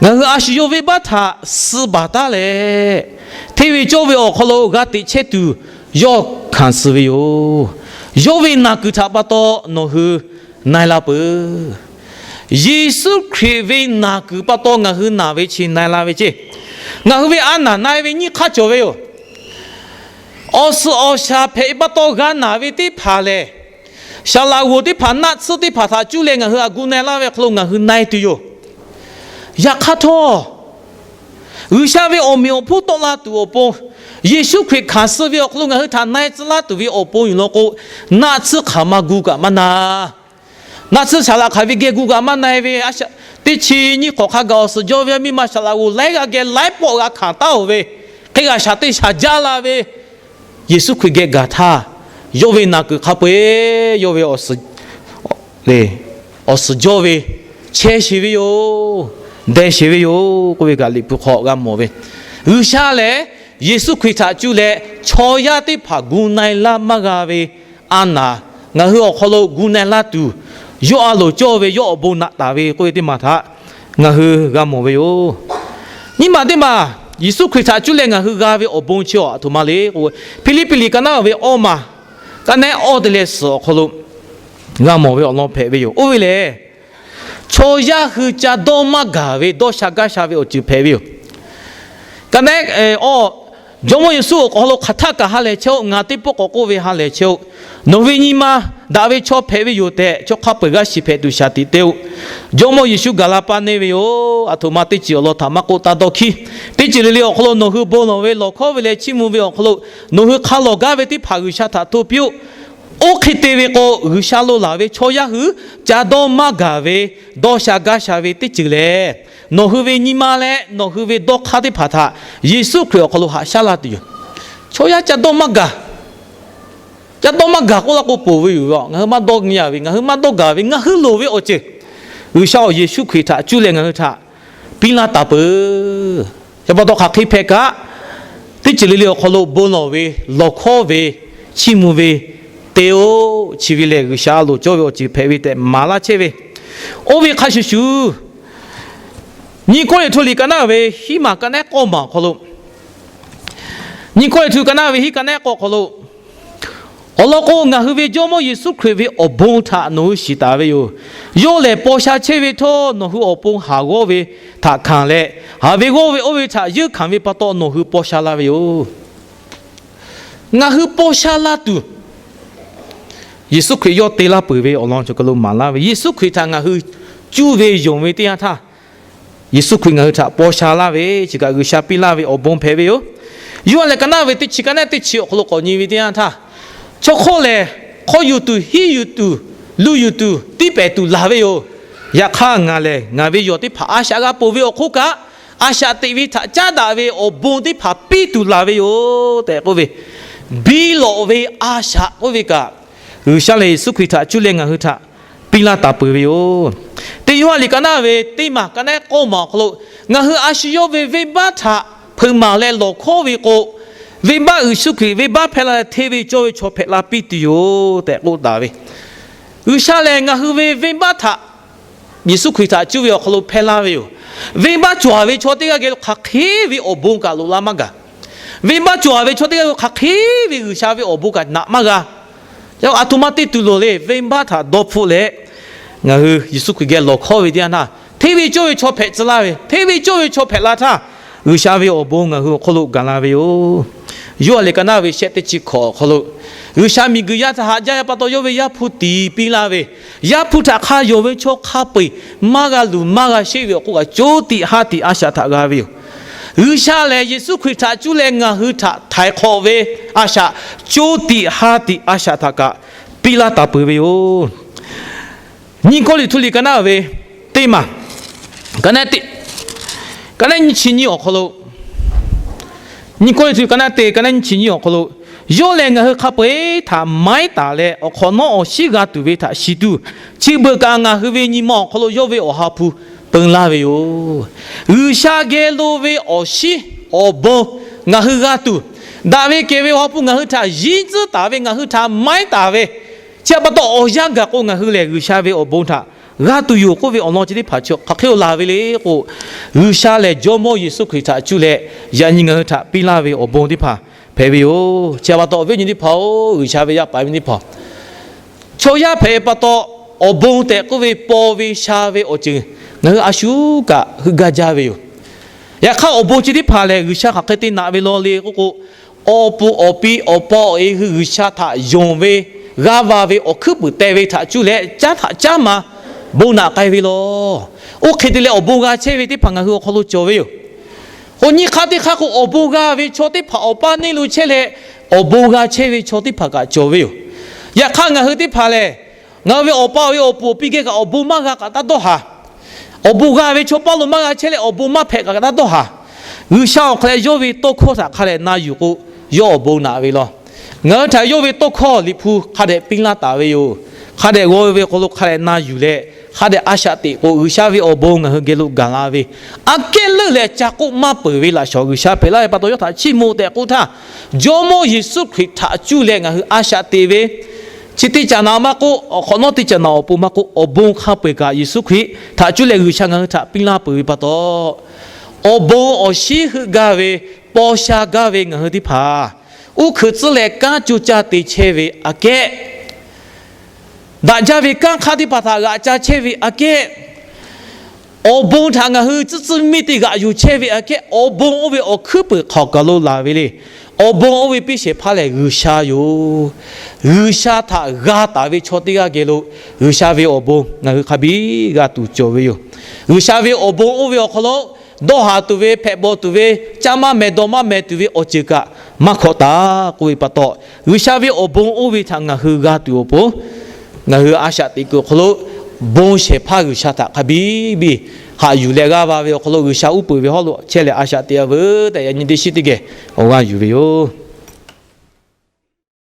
Ngaˬ hui a shu yawˇ venˇbaˆ htaꞈ suh baˬ taˉ leh, hteˇ ve cawˇ ve awˬ hk'aw lo g'a teꞈ chehˇ tuˬ yawˇ hkanˍ suh ve yoˬ. Yawˇ ve naˬ kuiˬ htaꞈ pa taw nawˬ hui na e la peuˬ. Yeˍsuˆ Hkriꞈ ve naˬ kuiˬ pa taw ngaˬ hui naˬ ve chi na e la ve ceˇ. Ngaˬ hui ve a naˬ na e ve nyiˇ hk'aˇ cawˬ ve yoˬ. Awˬ suhˍ awˬ shaˍ hpehꞈ pa taw g'a naˬ ve teˇ hpaˍ lehˬ, saˍ laꞈ g'oˍ teˇ hpaˍ, naˆ tsuhˇ teˇ hpaˍ htaꞈ cuˇ leh ngaˬ hui htaꞈ gu na e laˇ ve awˬ hk'aw lo ngaˬ hui na e tuˬ yoˬ. Yaꞈ hk'aˇ htawˇ, G'uiˬsha ve awˬ meꞈ awˬ hponˇ tawˆ la tuˬ awˬ pon, Yeˍsuˆ Hkriꞈ hkanˍ suh ve awˬ hk'aw lo ngaˬ hui htaꞈ na e tcuh laˇ tuˬ ve awˬ pon yoˬ law k'o, naˆ tsuhˇ hk'aˬ ma gu kaꞈ maˇ na. Naˆ tsuhˇ saˍ laꞈ hk'aˬ ve geh gu kaꞈ maˇ na e ve, teˇ chi nyiˇ hk'awꞈ hk'a gaˬ awˬ suhˍ jawˇ ve a miˇ ma saˍ laꞈ g'oˍ laiˉ g'aˇ geh laiˉ pawˆ g'a hkanˍ taˉ-oˬ ve, hk'e g'a shaˍ teˇ shaˍ jaˇ la ve, Yeˍsuˆ Hkriꞈ geh gaˬ htaˇ, yawˇ ve naˬ kuiˬ hk'a peu-eˬ yawˇ ve awˬ suhˍ jawˇ ve chehˇ sheˍ ve yoˬ, deh sheˍ ve yoˬ k'oˆ ve kaꞈ Liꞈ hpu hk'aw g'a mawˬ ve. G'uiˬsha lehˬ, Yeˍsuˆ Hkriꞈ htaꞈ cuˇ leh chaw yaˇ teˇ hpaˍ gu na e laˇ maˇ g'a ve a naˬ ngaˬ hui awˬ hk'aw lo gu na e laˇ tuˬ, yawˇ a loˍ cawˇ ve yawˇ awˬ bon naꞈ taˍ ve k'oˆ ve teˇ maˬ htaꞈ ngaˬ hui g'a mawˬ ve yoˬ. Nyiˇ maˬ teˇ maˬ, Yeˍsuˆ Hkriꞈ htaꞈ cuˇ leh ngaˬ hui g'a ve awˬ bon chi aˬ htoꞈ ma le k'o, Hpiˇliˇpiˆ liꞈ ka naˉ ve awˇ maˬ ka naˉ awˇ te leh suhˍ awˬ hk'aw lo g'a mawˬ ve awˬ lawn hpehꞈ ve yoˬ. Oˇ ve lehˬ, chaw yaˇ hui ca dawˇ maˇ gaˬ ve dawˇ sha gaˇ sha ve awˬ ceuˬ hpehꞈ ve yoˬ. Ka naˉ, awˇ, Jawˇmawˇ Yeˍsuˆ awˬ hk'aw lo hk'aˬ htaˆ kaꞈ ha lehˬ chehˇ-oˆ, ngaˬ teˇ pawˆ k'awꞈ k'oˆ ve ha lehˬ chehˇ-oˆ. Nawˬ ve nyi ma daꞈ ve chaw hpehꞈ ve yoˬ tehꞈ, chaw hk'a peu-eˬ g'aˇ shiˍ hpehꞈ tuˬ shaˍ tiꞈ te-o. Jawˇmawˇ Yeˍsuˆ gaˬ la paˇ neˇ ve yoˬ. Aˬ htoꞈ ma teˇ ceuˬ awˬ lawn htaꞈ maˇ k'oˆ, taˇ dawˇ hkiˇ. Teˇ ceuˬ le le awˬ hk'aw lo nawˬ hui bon lawˬ ve, lawˬ hkawˇ ve leh chiˇ mvuh ve awˬ hk'aw lo nawˬ hui hk'a lawˬ gaˇ ve teˇ hpaˍ G'uiˬsha htaꞈ hto piˇ-oˆ. Oˇ hk'e te ve k'o, G'uiˬsha lo laˬ ve chaw yaˇ hui ca dawˇ maˇ gaˬ ve dawˇ sha gaˇ sha ve teˇ ceuˬ lehˬ, nawˬ hui ve nyi ma leh nawˬ hui ve dawˇ hk'aˇ teˇ hpaˍ htaꞈ Yeˍsuˆ Hkriꞈ awˬ hk'aw lo haꞈ shaˉ laˇ tuˬ yoˬ. Chaw yaˇ ca dawˇ maˇ gaˬ, ca dawˇ maˇ gaˬ k'oˆ laˇ k'o ponˬ ve yoˬ. Ngaˬ hui maˇ dawˇ nyi a ve, ngaˬ hui maˇ dawˇ gaˬ ve, ngaˬ hui loˍ ve awˬ ceuˬ G'uiˬsha awˬ Yeˍsuˆ Hkriꞈ htaꞈ cuˇ leh ngaˬ hui htaꞈ piˇ laˇ taˍ peuˬ. Yaꞈ pa taw hk'aˬ hk'e hpehꞈ kaꞈ, teˇ ceuˬ le le awˬ hk'aw lo bon lawˬ ve, lawˬ hkawˇ ve, chiˇ mvuh ve, te-o, chi ve lehˬ G'uiˬsha a loˍ cawˇ ve awˬ ceuˬ hpehꞈ ve tehꞈ maˍ laˇ chehˇ ve. Oˇ ve hk'a shuˍ shuˍ, Nyiˇ Kawˇrenˍhtuˆ liꞈ ka naˉ ve hiˉ maˬ ka naˉ k'awˇ maˬ awˬ hk'aw lo, Nyiˇ Kawˇrenˍhtuˆ ka naˉ ve hiˉ ka naˉ k'awˇ hk'aw lo, awˬ lawn k'o, ngaˬ hui ve Jawˇmawˇ Yeˍsuˆ Hkriꞈ ve awˬ bon htaꞈ nawˬ hui shiˍ taˍ ve yoˬ. Yawˇ lehˬ paw sha chehˇ ve htawˇ, nawˬ hui awˬ pon haˍ g'awˇ ve htaꞈ hkanˍ leh, haˍ ve g'awˇ ve oˇ ve htaꞈ yeunˇ hkanˍ ve pa taw nawˬ hui paw sha la ve yoˬ. Ngaˬ hui paw sha la tuˬ, Yeˍsuˆ Hkriꞈ yawˇ te laˇ peuˬ ve awˬ lawn cawˬ kaˬ lo maˍ laˇ ve, Yeˍsuˆ Hkriꞈ htaꞈ ngaˬ hui cuˇ ve yonˍ ve teˇ yanˇ htaˇ, Yeˍsuˆ Hkriꞈ ngaˬ hui htaꞈ paw sha laˇ ve chi kaꞈ G'uiˬsha piˇ laˇ ve awˬ bon hpehꞈ ve yoˬ. Yoˇhanˬ lehˬ ka naˉ ve teˇ chi ka naˉ teˇ chi awˬ hk'aw lo k'awꞈ nyi ve teˇ yanˇ htaˇ, chaw hk'oˆ lehˬ hk'aw yuˬ tuˬ, hiˉ yuˬ tuˬ, luˬ yuˬ tuˬ, tiˇ pehˍ tuˬ laˬ ve yoˬ. Yaꞈ hk'aˇ ngaˬ lehˬ, ngaˬ ve yawˬ teˇ hpaˍ a shaꞈ g'a ponˬ ve awˬ hk'oˆ kaꞈ, a shaꞈ teꞈ ve htaꞈ caˉ daꞈ ve awˬ bon teˇ hpaˍ piˇ tuˬ laˬ ve yoˬ tehꞈ k'oˆ ve, biˇ lawꞈ ve a shaꞈ k'oˆ ve kaꞈ, G'uiˬsha lehˬ Yeˍsuˆ Hkriꞈ htaꞈ cuˇ leh ngaˬ hui htaꞈ piˇ laˇ taˍ peuˬ ve yoˬ. Teˇ Yoˇhanˬ liꞈ ka naˆ ve teˇ maˬ ka naˆ k'awˇ maˬ awˬ hk'aw lo, ngaˬ hui a shu yawˇ ve venˇbaˆ htaꞈ hpeuꞈ maˍ leh lawˬ hkawˉ ve k'o, venˇbaˆ G'uiˬshu Hkriꞈ venˇbaˆ hpehꞈ la leh hteˇ ve cawˇ ve chaw hpehꞈ la piˇ tuˬ yoˬ tehꞈ k'oˆ taˍ ve. G'uiˬsha lehˬ ngaˬ hui ve venˇbaˆ htaꞈ Yeˍsuˆ Hkriꞈ htaꞈ cuˇ ve awˬ hk'aw lo hpehꞈ la ve yoˬ. Venˇbaˆ cawˬ ve chaw teˇ g'aˇ geh lo hk'aˬ hk'e ve awˬ bon kaꞈ loꞈ la maˇ gaˬ. Venˇbaˆ cawˬ ve chaw teˇ g'aˇ lo hk'aˬ hk'e ve G'uiˬsha ve awˬ bon kaꞈ naꞈ maˇ g'a. Yaꞈ a htoꞈ ma te tuˬ loˍ le, venˇbaˆ htaꞈ dawˇ hpfuhˆ leh, ngaˬ hui Yeˍsuˆ Hkriꞈ geh lawˬ hkawˉ ve teˇ yanˇ htaˇ, hteˇ ve cawˇ ve chaw hpehꞈ tcuh laˇ ve, hteˇ ve cawˇ ve chaw hpehꞈ la htaˇ, G'uiˬsha ve awˬ bon ngaˬ hui awˬ hk'aw lo gaˬ la ve yoˬ. Yoˇhanˬ liꞈ ka naˆ ve shehˆ teˇ chi hkawꞈ awˬ hk'aw lo, G'uiˬsha miˬguiˬ yaˇ htaꞈ haꞈ jaˇ ve pa taw yawˇ ve Yaˇ hpu tiˍ piˇ laˇ ve, Yaˇ hpu htaꞈ hk'a yonˍ ve chaw hk'a peu-eˬ maˇ g'a luˬ maˇ g'a sheˆ ve awˬ hk'oˆ kaꞈ co tiꞈ ha tiꞈ a shaꞈ htaꞈ g'a ve yoˬ. G'uiˬsha lehˬ Yeˍsuˆ Hkriꞈ htaꞈ cuˇ leh ngaˬ hui htaꞈ htaiˍ hk'awꞈ ve a shaꞈ co tiꞈ ha tiꞈ a shaꞈ htaꞈ kaꞈ piˇ laˇ taˍ peuˬ ve yoˬ. Nyiˇ Kawˇrenˍhtuˆ liꞈ ka naˆ ve teˇ maˬ ka naˆ te, ka naˆ nyiˇ chi nyiˇ awˬ hk'aw lo, Nyiˇ Kawˇrenˍhtuˆ ka naˆ te ka naˆ nyiˇ chi nyiˇ awˬ hk'aw lo, yawˇ lehˬ ngaˬ hui hk'a peu-eˬ htaꞈ maiˉ taˍ leh awˬ hk'awꞈ nawˉ awˬ shinˉ g'a tuˬ ve htaꞈ shiˍ tuˬ, chi beuꞈ kaꞈ ngaˬ hui ve nyi ma awˬ hk'aw lo yawˇ ve awˬ ha hpu peun laˇ ve yoˬ. G'uiˬsha geh lo ve awˬ shinˉ awˬ bon ngaˬ hui g'a tuˬ, daꞈ ve kehˬ ve awˬ ha hpu ngaˬ hui htaꞈ yinˉ tcuhˉ taˍ ve, ngaˬ hui htaꞈ maiˉ taˍ ve, chi htaꞈ pa taw awˬ yanˇ gaˬ k'o ngaˬ hui lehˬ G'uiˬsha ve awˬ bon htaꞈ g'a tuˬ yoˬ k'oˆ ve awˬ lawn chi teˇ hpaˍ chi hk'aˬ hk'e lo laˬ ve le k'o, G'uiˬsha lehˬ Jawˇmawˇ Yeˍsuˆ Hkriꞈ htaꞈ cuˇ leh yaꞈ nyi ngaˬ hui htaꞈ piˇ laˇ ve awˬ bon teˇ hpaˍ hpehꞈ ve yoˬ. Chi htaꞈ pa taw awˬ viˉ awˬ nyi teˇ hpaˍ-oˬ, G'uiˬsha ve yaˇ paˍ ve nyi teˇ hpaˍ, chaw yaˇ hpehꞈ ve pa taw awˬ bon tehꞈ k'oˆ ve paw ve sha ve awˬ ceuˬ ngaˬ hui a shu kaꞈ heuˆ gaˇ jaˇ ve yoˬ. Yaꞈ hk'aˇ awˬ bon chi teˇ hpaˍ lehˬ G'uiˬsha hk'aˬ hk'e te naꞈ ve law le k'oˆ k'o, awˬ puˍ awˬ pi awˬ pa awˬ e hui G'uiˬsha htaꞈ yonˍ ve, g'aˇ va ve awˬ hkuiˉ puiˍ teh ve htaꞈ cuˇ leh caˉ htaꞈ caˉ ma bon naꞈ k'ai ve law. Oˇ hk'e te leh awˬ bon g'a chehˇ ve teˇ hpaˍ ngaˬ hui awˬ hk'aw lo cawˬ ve yoˬ. K'o nyi hk'aˇ teˇ hk'aˇ k'o awˬ bon g'a ve chaw teˇ hpaˍ awˬ paˇ neˇ lo chehˇ leh, awˬ bon g'a chehˇ ve chaw teˇ hpaˍ kaꞈ cawˬ ve yoˬ. Yaꞈ hk'aˇ ngaˬ hui teˇ hpaˍ lehˬ, ngaˬ hui ve awˬ pa awˬ e awˬ puˍ awˬ pi geh kaꞈ awˬ bon maˇ g'a kaꞈ taˇ dawˇ haˍ. Awˬ bon g'a ve chaw paˇ lo maˇ g'a chehˇ leh awˬ bon maˇ hpehꞈ kaꞈ taˇ dawˇ haˍ. G'uiˬsha awˬ hk'aw leh yawˇ ve tawˇ hkawˇ htaꞈ hk'a dehꞈ na yuˬ k'o, yawˇ awˬ bon naꞈ ve law. Ngaˬ hui htaꞈ yawˇ ve tawˇ hkawˇ Liꞈ hpu hk'a dehꞈ piˇ laˇ taˍ ve yoˬ. Hk'a dehꞈ g'aw ve ve awˬ hk'aw lo hk'a dehꞈ na yuˬ leh, hk'a dehꞈ a shaꞈ teꞈ k'o G'uiˬsha ve awˬ bon ngaˬ hui geh lo gaˬ la ve, aꞈ kehˉ leuˆ leh ca k'oˆ maˇ peuˬ ve laꞈ shawˍ G'uiˬsha hpehꞈ laˇ ve pa taw yawˇ htaꞈ chiˇ mvuh tehꞈ k'oˆ htaˇ, Jawˇmawˇ Yeˍsuˆ Hkriꞈ htaꞈ cuˇ leh ngaˬ hui a shaꞈ teꞈ ve, chi teˇ caꞈ naꞈ maˇ k'oˆ, awˬ hk'awꞈ nawˉ teˇ caꞈ naꞈ awˬ pon maˇ k'oˆ, awˬ bon hk'a peu-eˬ kaꞈ Yeˍsuˆ Hkriꞈ htaꞈ cuˇ leh G'uiˬsha ngaˬ hui htaꞈ piˇ laˇ peuˬ ve pa taw, awˬ bon awˬ shinˉ heuˆ gaˇ ve, paw sha gaˇ ve ngaˬ hui teˇ hpaˍ, uˉ hkeuꞈ tcuhˉ leh kanˉ co caˇ te chehˇ ve aꞈ kehˉ, daꞈ jaˇ ve kanˉ hk'aˇ teˇ hpaˍ htaꞈ g'aꞈ ca chehˇ ve aꞈ kehˉ, awˬ bon htaꞈ ngaˬ hui tcuhˉ tcuhˉ miˇ te g'aꞈ yuˬ chehˇ ve aꞈ kehˉ, awˬ bon oˇ ve awˬ hkuiˉ puiˍ hk'aoˬ kaˬ lo laˬ ve le. Awˬ bon oˇ ve piˇ shehˍ hpaˇ lehˬ G'uiˬsha yoˬ. G'uiˬsha htaꞈ g'a taˍ ve chaw teˇ g'aˇ geh lo G'uiˬsha ve awˬ bon ngaˬ hui hk'a biˇ g'a tuˬ cawˬ ve yoˬ. G'uiˬsha ve awˬ bon oˇ ve awˬ hk'aw lo dawˇ haˍ tuˬ ve, hpehꞈ bawˬ tuˬ ve, caˇ maˇ mehˍ dawˬ maˇ mehˍ tuˬ ve awˬ ceuˬ kaꞈ maˇ hkawꞈ taˍ k'oˆ ve pa taw, G'uiˬsha ve awˬ bon oˇ ve htaꞈ ngaˬ hui g'a tuˬ awˬ pon, ngaˬ hui a shaꞈ teꞈ kuiˬ awˬ hk'aw lo bon shehˍ hpaˇ G'uiˬsha htaꞈ hk'a biˇ biˇ haꞈ yuˬ leh g'aˇ va ve awˬ hk'aw lo G'uiˬsha uˉ peunˍ ve hawˉ lo chehˇ leh a shaꞈ teꞈ-a veuˬ tehꞈ yaꞈ nyi teˇ shiˉ teˇ geh awˬ g'aˇ yuˬ ve yoˬ.